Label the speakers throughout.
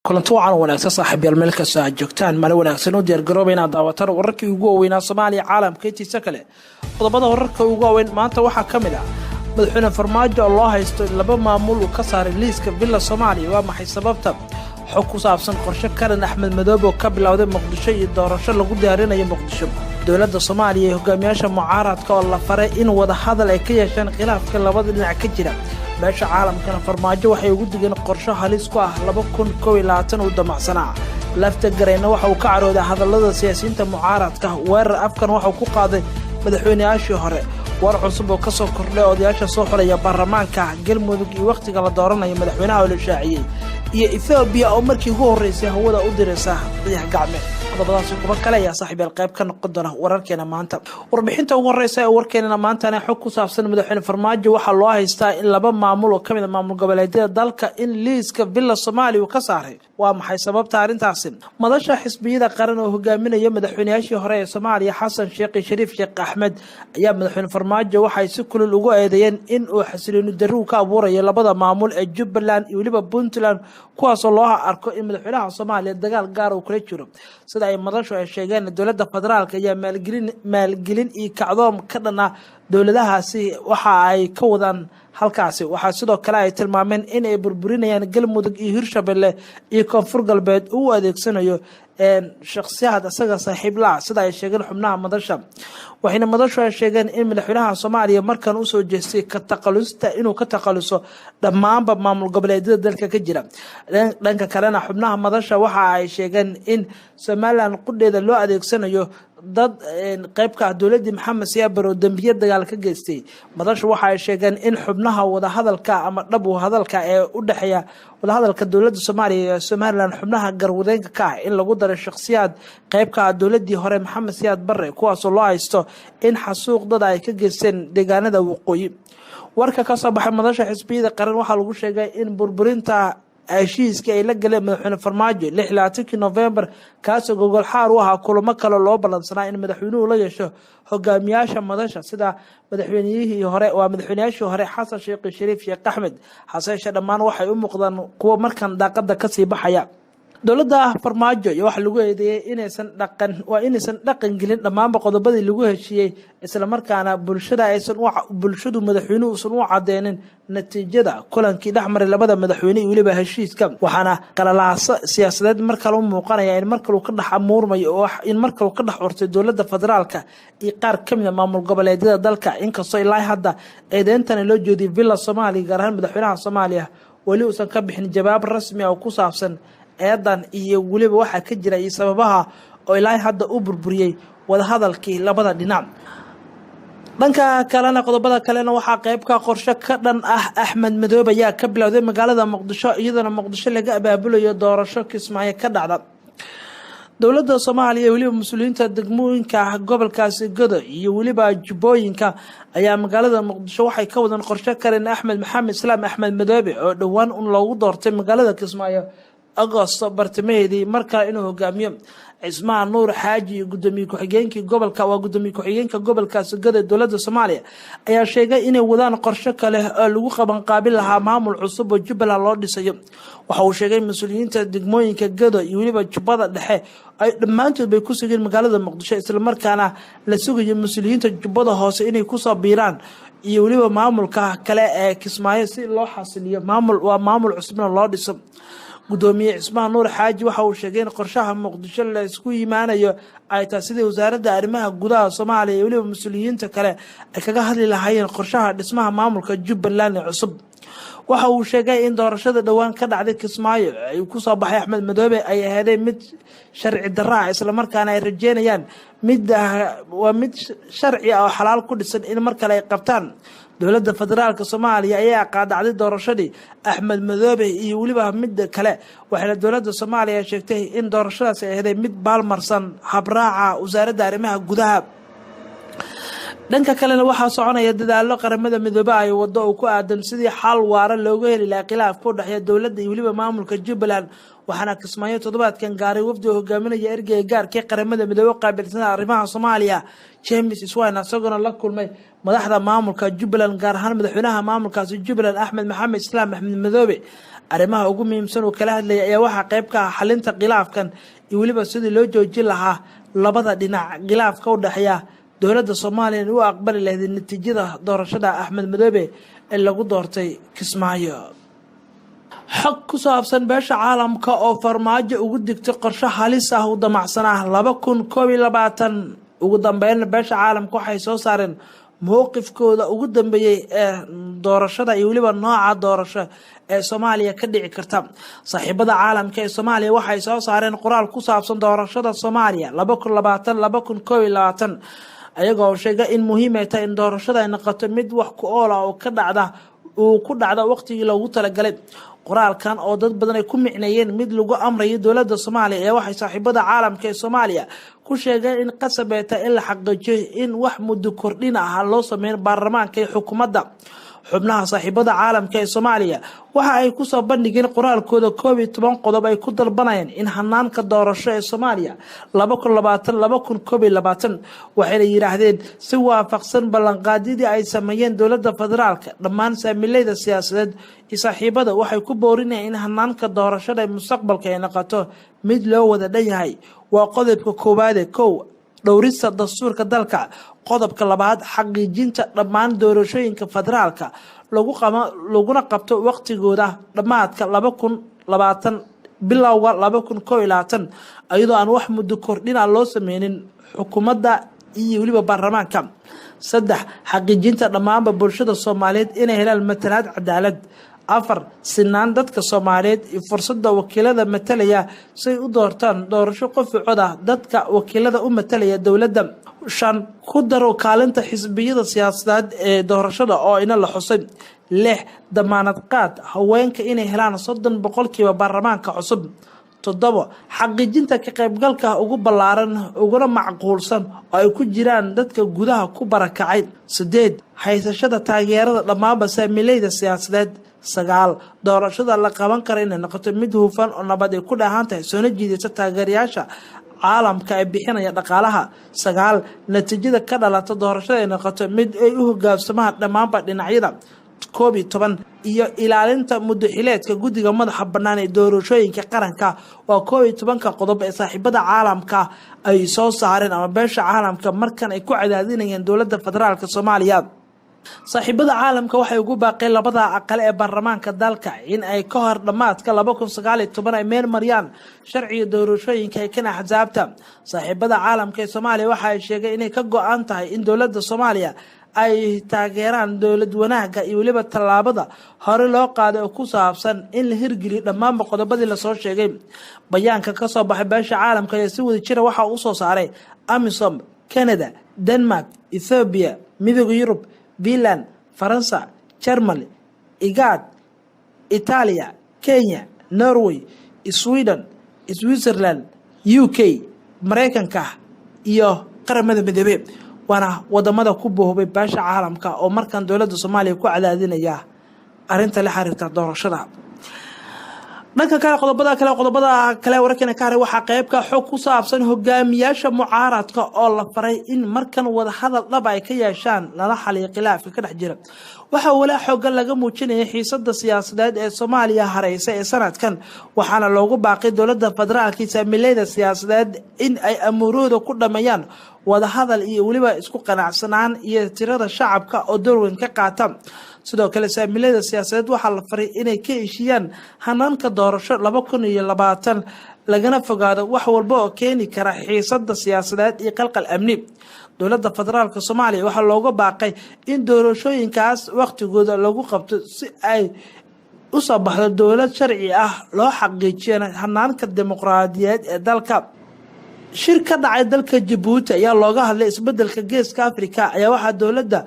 Speaker 1: Kulanti wacan wanaagsan, saaxiibyaal, meel kastoo aad joogtaan, maalin wanaagsan. U diyaargarooba inaad daawataan wararkii ugu waaweynaa Soomaaliya, caalamka intiisa kale. Qodobada wararka ugu waaweyn maanta waxaa ka mid ah Madaxweyne Farmaajo oo loo haysto in laba maamul uu ka saaray liiska Villa Soomaaliya. Waa maxay sababta? Xog ku saabsan qorshe karan Axmed Madoobe oo ka bilowday Muqdisho iyo doorasho lagu diyaarinayo Muqdisho. Dowladda Soomaaliya iyo hogaamiyaasha mucaaradka oo la faray in wadahadal ay ka yeeshaan khilaafka labada dhinac ka jira. Beesha caalamkana Farmaajo waxay ugu digeen qorsho halis ku ah 2021 uu damacsanaa. Lafta Garayna waxa uu ka carooday hadallada siyaasiyiinta mucaaradka. Weerar afkan waxauu ku qaaday madaxweyneyaashii hore. War cusub oo ka soo kordhay odayaasha soo xulaya baarlamaanka Galmudug iyo wakhtiga la dooranayo madaxweynaha oo la shaaciyey, iyo Ethoobiya oo markii ugu horreysay hawada u diraysa dayax gacmeed. Qodobadaasi kuba kale ayaa, saaxiibyaal, qayb ka noqon doona wararkeena maanta. Warbixinta ugu horeysa ee warkeenana maantana, xog ku saabsan Madaxweyne Farmaajo waxaa loo haystaa in laba maamul oo kamid a maamul goboleedyada dalka in liiska Villa Soomaaliya uu ka saaray. Waa maxay sababta arrintaasi? Madasha xisbiyada qaran oo hogaaminaya madaxweyneyaashii hore ee Soomaaliya, Xasan Sheekh iyo Shariif Sheekh Axmed, ayaa Madaxweyne Farmaajo waxay si kulul ugu eedeeyeen in uu xasilooni darri uu ka abuurayo labada maamul ee Jubbaland iyo weliba Puntland, kuwaasoo loo arko in madaxweynaha Soomaaliya dagaal gaar uu kula jiro. Sida ay madashu ay sheegeen, dowladda federaalka ayaa maalgelin iyo kacdoom ka dhan ah dowladahaasi waxa ay ka wadaan halkaasi. Waxaa sidoo kale ay tilmaameen in ay burburinayaan Galmudug iyo Hirshabelle iyo Koonfur Galbeed uu adeegsanayo shakhsiyaad isaga saaxiib la, sida ay sheegeen xubnaha madasha. Waxayna madashu ay sheegeen in madaxweynaha Soomaaliya markan usoo jeestay ka taqalusta inuu ka taqaluso dhammaanba maamul goboleedyada dalka ka jira. Dhanka kalena, xubnaha madasha waxa ay sheegeen in Somaliland qudheeda loo adeegsanayo dad qeyb ka ah dowladii Maxamed Siyaad Barre oo dembiye dagaal ka geystay. Madashu waxa ay sheegeen in xubnaha wadahadalka ama dhab hadalka ee u dhexeeya wadahadalka dowladda Soomaaliya iyo Somaliland, xubnaha garwadeenka ka ah in lagu daray shakhsiyaad qeyb ka ah dowladii hore Maxamed Siyaad Barre, kuwaasoo loo haysto in xasuuq dad ay ka geysteen deegaanada waqooyi. Warka ka soo baxay madasha xisbiyada qaran waxaa lagu sheegay in burburinta heshiiskii ay la galeen Madaxweyne Farmaajo 26-kii Novembar, kaasoo gogol xaar u ahaa kulamo kale loo ballansanaa in madaxweynuhu la yeesho hogaamiyaasha madasha, sida madaxweynihii hore, waa madaxweyneyaashii hore Xasan Sheekh, Shariif Sheekh Axmed. Hase yeeshee, dhammaan waxay u muuqdaan kuwo markan daaqada kasii baxaya. Dowladda Farmaajo iyo waxaa lagu eedeeyey inaysan dhaqan, waa inaysan dhaqan gelin dhammaanba qodobadii lagu heshiiyey, islamarkaana bulshada aysan bulshadu madaxweynuhu uusan u cadeynin natiijada kulankii dhexmaray labada madaxweyne iyo weliba heshiiska. Waxaana qalalaaso siyaasadeed mar kale u muuqanaya in mar kalu ka dhex amuurmayo oo in mar kalu ka dhex curtay dowladda federaalka iyo qaar ka mid a maamul goboleedyada dalka, inkastoo ilaa hadda eedeyntani loo jeediyay Villa Soomaaliya, gaar ahaan madaxweynaha Soomaaliya, weli uusan ka bixin jawaab rasmi ah oo ku saabsan eedan iyo weliba waxaa ka jira iyo sababaha oo ilaa hadda u burburiyey wadahadalkii labada dhinac. Dhanka kalena, qodobada kalena waxaa qeybka qorshe ka dhan ah Axmed Madoobe ayaa ka bilowday magaalada Muqdisho, iyadoona Muqdisho laga abaabulayo doorasho Kismaayo ka dhacda. Dowladda Soomaaliya, weliba mas-uuliyiinta degmooyinka gobolkaasi Godo iyo weliba Jubbooyinka, ayaa magaalada Muqdisho waxay ka wadeen qorshe kalen Axmed Maxamed Islaam, Axmed Madoobe, oo dhowaan un loogu doortay magaalada Kismaayo Agosto bartamaheedii mar kale inuu hogaamiyo. Cismaan Nuur Xaaji iyo gudoomiye ku-xigeenkii gobolka, waa gudoomiye ku-xigeenka gobolkaasi Godo dowladda Soomaaliya, ayaa sheegay inay wadaan qorshe kale oo lagu qabanqaabin lahaa maamul cusub oo Jubbaland loo dhisayo. Waxa uu sheegay mas-uuliyiinta degmooyinka Gado iyo weliba Jubbada Dhexe ay dhammaantood bay ku sugeen magaalada Muqdisho, islamarkaana la sugayo mas-uuliyiinta Jubbada Hoose inay kusoo biiraan iyo weliba maamulka kale ee Kismaayo, si loo xasiliyo maamul, waa maamul cusubna loo dhiso. Gudoomiye Cismaan Nuur Xaaji waxa uu sheegay in qorshaha Muqdisho la isku yimaanayo ay tahay sidii wasaaradda arrimaha gudaha Soomaaliya iyo weliba mas-uuliyiinta kale ay kaga hadli lahaayeen qorshaha dhismaha maamulka Jubbaland ee cusub. Waxa uu sheegay in doorashada dhowaan ka dhacday Kismaayo ay kusoo baxay Axmed Madoobe ay aheeday mid sharci darro ah, islamarkaana ay rajeynayaan mid, waa mid sharci ah oo xalaal ku dhisan in mar kale ay qabtaan. Dowladda federaalka Soomaaliya ayaa qaadacday doorashadii Axmed Madoobe iyo weliba midda kale, waxayna dowladda Soomaaliya sheegtay in doorashadaasi ay aheeday mid baalmarsan habraaca wasaaradda arrimaha gudaha. Dhanka kalena, waxaa soconaya dadaalo Qaramada Midoobe ay wado oo ku aadan sidii xal waara looga heli lahaa khilaafka u dhexeeya dowladda iyo weliba maamulka Jubbaland. Waxaana Kismaayo toddobaadkan gaaray wafdi oo hogaaminaya ergeyga gaarkii Qaramada Midoobe qaabilsan arrimaha Soomaaliya, James Swan, isagoona la kulmay madaxda maamulka Jubbaland, gaar ahaan madaxweynaha maamulkaasi Jubbaland, Axmed Maxamed Islaam, Axmed Madoobe. Arrimaha ugu muhiimsan uu kala hadlayay ayaa waxaa qayb ka ah xalinta khilaafkan iyo weliba sidii loo joojin lahaa labada dhinac khilaafka u dhexeeya dowladda Soomaaliya u aqbali lahayd natiijada doorashada Axmed Madoobe ee lagu doortay Kismaayo. Xog ku saabsan beesha caalamka oo Farmaajo ugu digtay qorshe halis ah u damacsanaa 2021. Ugu dambeyn, beesha caalamka waxay soo saareen mowqifkooda ugu dambeeyey ee doorashada iyo weliba nooca doorasho ee Soomaaliya ka dhici karta. Saaxiibada caalamka ee Soomaaliya waxay soo saareen qoraal ku saabsan doorashada Soomaaliya 2020, 2021, ayagoo sheega in muhiim ay tahay in doorashada ay noqoto mid wax ku ool ah oo ka dhacda uu ku dhacda waqtigii loogu talagalay. Qoraalkan oo dad badan ay ku micneeyeen mid lagu amrayo dowladda Soomaaliya ayaa waxay saaxiibada caalamka ee Soomaaliya ku sheegeen in qasab ay tahay in la xaqiijiyo in wax muddo kordhin ah loo sameyn baarlamaanka iyo xukuumadda. Xubnaha saaxiibada caalamka ee Soomaaliya waxa ay kusoo bandhigeen qoraalkooda 11 qodob ay ku dalbanayaan in hanaanka doorasho ee Soomaaliya 2020, 2021. Waxayna yidhaahdeen, si waafaqsan ballanqaadyadii ay sameeyeen dowladda federaalka, dhammaan saamileyda siyaasadeed iyo saaxiibada waxay ku boorinayaan in hanaanka doorashada ee mustaqbalka ay noqoto mid loo wada dhan yahay. Waa qodobka koowaade: 1, dhowrista dastuurka dalka. Qodobka labaad, xaqiijinta dhammaan doorashooyinka federaalka laguna qabto waqtigooda, dhammaadka 2020, bilowga 2021, iyadoo aan wax muddo kordhina loo sameynin xukuumadda iyo weliba baarlamaanka. 3, xaqiijinta dhammaanba bulshada Soomaaliyeed inay helaan matalaad cadaalad. 4, sinaan dadka Soomaaliyeed iyo fursada wakiilada matalaya si ay u doortaan doorasho qof cod ah dadka wakiilada u matalaya dowladda. 5, ku daro kaalinta xisbiyada siyaasadeed ee doorashada oo ina la xusay. 6, damaanad qaad haweenka inay helaan 30% baarlamaanka cusub. 7, xaqiijinta ka qaybgalka ugu ballaaran uguna macquulsan oo ay ku jiraan dadka gudaha ku barakacay. 8, haysashada taageerada dhammaanba saamileyda siyaasadeed. 9, doorashada la qaban kara inay noqoto mid hufan oo nabad ay ku dhahan tahay, soona jiidata taageerayaasha caalamka ee bixinaya dhaqaalaha. 9, natiijada ka dhalata doorashada ay noqoto mid ay u hogaamsamaan dhammaanba dhinacyada. 11, iyo ilaalinta muddoxileedka guddiga madaxa bannaan ee doorashooyinka qaranka. Waa 11-ka qodob ee saaxiibada caalamka ay soo saareen ama beesha caalamka markan ay ku cadaadinayeen dowladda federaalka Soomaaliya. Saaxiibada caalamka waxay ugu baaqeen labada aqal ee baarlamaanka dalka in ay ka hor dhammaadka 2019 ay meel mariyaan sharciga doorashooyinka ee kan axsaabta. Saaxiibada caalamka ee Soomaaliya waxa ay sheegeen inay ka go-an tahay in dowladda Soomaaliya ay taageeraan dowlad wanaagga iyo weliba tallaabada hore loo qaaday oo ku saabsan in la hirgeliyo dhammaanba qodobadii lasoo sheegay. Bayaanka kasoo baxay beesha caalamka ayaa si wada jira waxa uu soo saaray AMISOM, Canada, Denmark, Ethoobiya, Midooda Yurub, Finland, Faransa, Germany, IGAD, Itaaliya, Kenya, Norway, Sweden, Switzerland, UK, Mareykanka iyo Qaramada Midoobe, waana wadamada ku boobay beesha caalamka oo markan dowladda Soomaaliya ku cadaadinaya arinta la xiriirta doorashada. Dhanka kale, qodobada kale wararkeena ka haray waxaa qeybka xog ku saabsan hogaamiyaasha mucaaradka oo la faray in markan wadahadal dhab ay ka yeeshaan lala xaliyo khilaafka ka dhex jira. Waxaa walaa xoogan laga muujinaya xiisada siyaasadeed ee Soomaaliya hareysa ee sanadkan, waxaana loogu baaqay dowladda federaalka iyo saamileyda siyaasadeed in ay amuurahooda ku dhameeyaan wadahadal iyo weliba isku qanacsanaan iyo tirada shacabka oo doorweyn ka qaata. Sidoo kale, saamilada siyaasadeed waxaa la faray inay ka heshiiyaan hanaanka doorasho 2020, lagana fogaado wax walba oo keeni kara xiisada siyaasadeed iyo qalqal amni. Dowladda federaalka Soomaaliya waxaa looga baaqay in doorashooyinkaas wakhtigooda lagu qabto si ay usoo baxdo dowlad sharci ah, loo xaqiijiyo hanaanka dimuqraadiyeed ee dalka. Shir ka dhacay dalka Jabuuti ayaa looga hadlay isbedelka Geeska Africa ayaa waxaa dowladda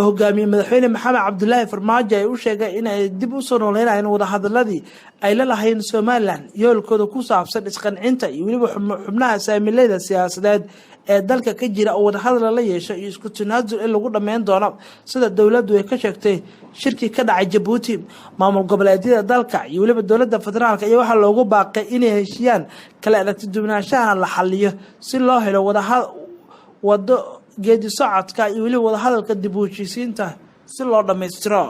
Speaker 1: hogaamiyey madaxweyne Maxamed Cabdulaahi Farmaajo ay u sheegay inay dib usoo nooleynayeen wadahadaladii ay la lahayn Somaliland, yoolkooda ku saabsan isqancinta iyo weliba xubnaha saamileyda siyaasadeed ee dalka ka jira oo wadahadal la yeesho iyo isku tanaasul in lagu dhammeyn doono, sida dowladdu ay ka sheegtay shirkii ka dhacay Jabuuti. Maamul goboleedyada dalka iyo weliba dowladda federaalka iyo waxaa loogu baaqay inay heshiiyaan, kala aragti duwanaanshahana la xaliyo si loo helo wado geedi socodka iyo weliba wadahadalka dib u heshiisiinta si loo dhammaystiro.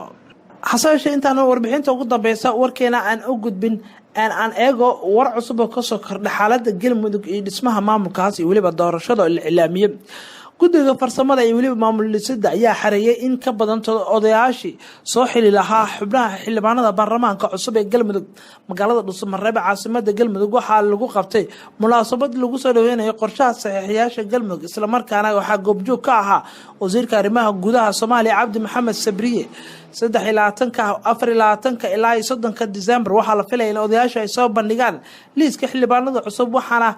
Speaker 1: Hase yeeshee, intaan warbixinta ugu dambeysa warkeena aan u gudbin, aan eego war cusub oo kasoo kordha xaalada Galmudug iyo dhismaha maamulkaas iyo weliba doorashada la iclaamiyey. Guddiga farsamada iyo weliba maamul dhisida ayaa xareeyay in ka badan odayaashii soo xili lahaa xubnaha xildhibaanada baarlamaanka cusub ee Galmudug. Magaalada Dhuusamareeb, caasimada Galmudug, waxaa lagu qabtay munaasabad lagu soo dhaweynayo qorshaha saxiixayaasha Galmudug, islamarkaana waxaa goobjoog ka ahaa wasiirka arrimaha gudaha Soomaaliya, Cabdi Maxamed Sabriye. 23-ka, 24-ka ilaa iyo 30-ka December waxaa la filaya in odayaasha ay soo bandhigaan liiska xildhibaanada cusub, waxaana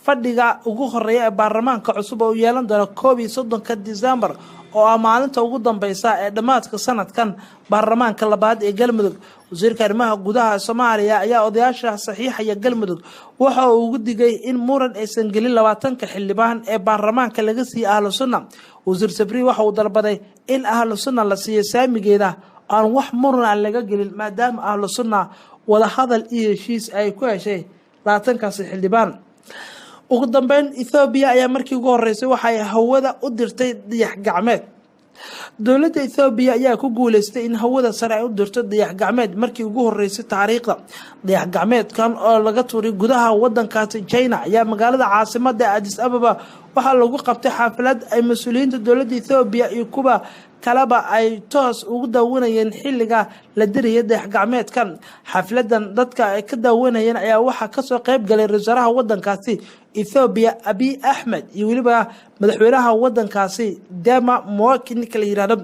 Speaker 1: fadhiga ugu horeeya ee baarlamaanka cusub oo u yeelan doona 31-ka December, oo ah maalinta ugu dambeysa ee dhammaadka sanadkan baarlamaanka labaad ee Galmudug. Wasiirka arrimaha gudaha Soomaaliya ayaa odayaasha saxiixaya Galmudug waxa uu ugu digay in muran aysan gelin 20-ka xildhibaan ee baarlamaanka laga siiyey Ahlu Sunna. Wasiir Sabriye waxa uu dalbaday in Ahlu Sunna la siiyo saamigeeda, aan wax muran aan laga gelin, maadaama Ahlu Sunna wadahadal iyo heshiis ay ku heshay 20-kaasi xildhibaan. Ugu dambeyn, Ethoobiya ayaa markii ugu horeysay waxay hawada u dirtay dayax gacmeed. Dowladda Ethoobiya ayaa ku guuleystay in hawada sare ay u dirto dayax gacmeed markii ugu horeysay taariikhda. Dayax gacmeedkan oo laga tuuray gudaha wadankaasi China ayaa magaalada caasimada Adis Ababa waxaa lagu qabtay xaflad ay mas-uuliyiinta dowladda Ethoobiya iyo kuwa kaleba ay toos ugu daawanayeen xilliga la diraya dayax gacmeedkan. Xafladan dadka ay ka daawanayeen ayaa waxaa kasoo qeyb galay ra-iisul wasaaraha wadankaasi Ethoobiya, Abiy Axmed, iyo weliba madaxweynaha wadankaasi, Dema Moaki ninka la yirahdo,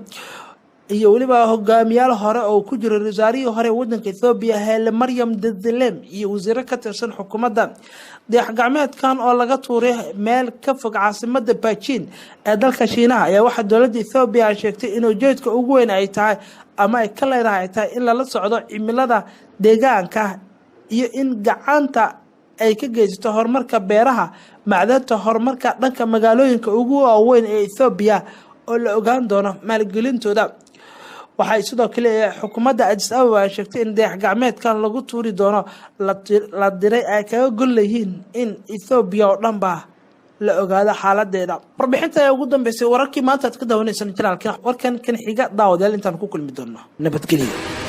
Speaker 1: iyo weliba hogaamiyaal hore oo ku jiro wasaarihii hore wadanka Ethoobiya, Haile Maryam Desalegn, iyo wasiiro ka tirsan xukuumadda. Dayax gacmeedkan oo laga tuuray meel ka fog caasimada Beijing ee dalka Shiinaha ayaa waxaa dowladda Ethoobiya ay sheegtay in ujeedka ugu weyn ay tahay ama ay ka leedahay ay tahay in lala socdo cimilada deegaanka iyo in gacanta ay ka geysato horumarka beeraha, macdanta, horumarka dhanka magaalooyinka ugu waaweyn ee Ethoobiya oo la ogaan doono maalgelintooda. Waxay sidoo kale xukuumadda Adis Ababa ay sheegtay in dayax gacmeedkan lagu tuuri doono la diray ay kaga gol leeyihiin in Ethoobiya oo dhan ba la ogaado xaaladeeda. Warbixinta ayaa ugu dambeysay wararkii maanta aad ka daawaneysaan channel-ka. Warkan kan xiga, daawadayaal, intaan ku kulmi doono, nabadgelyo.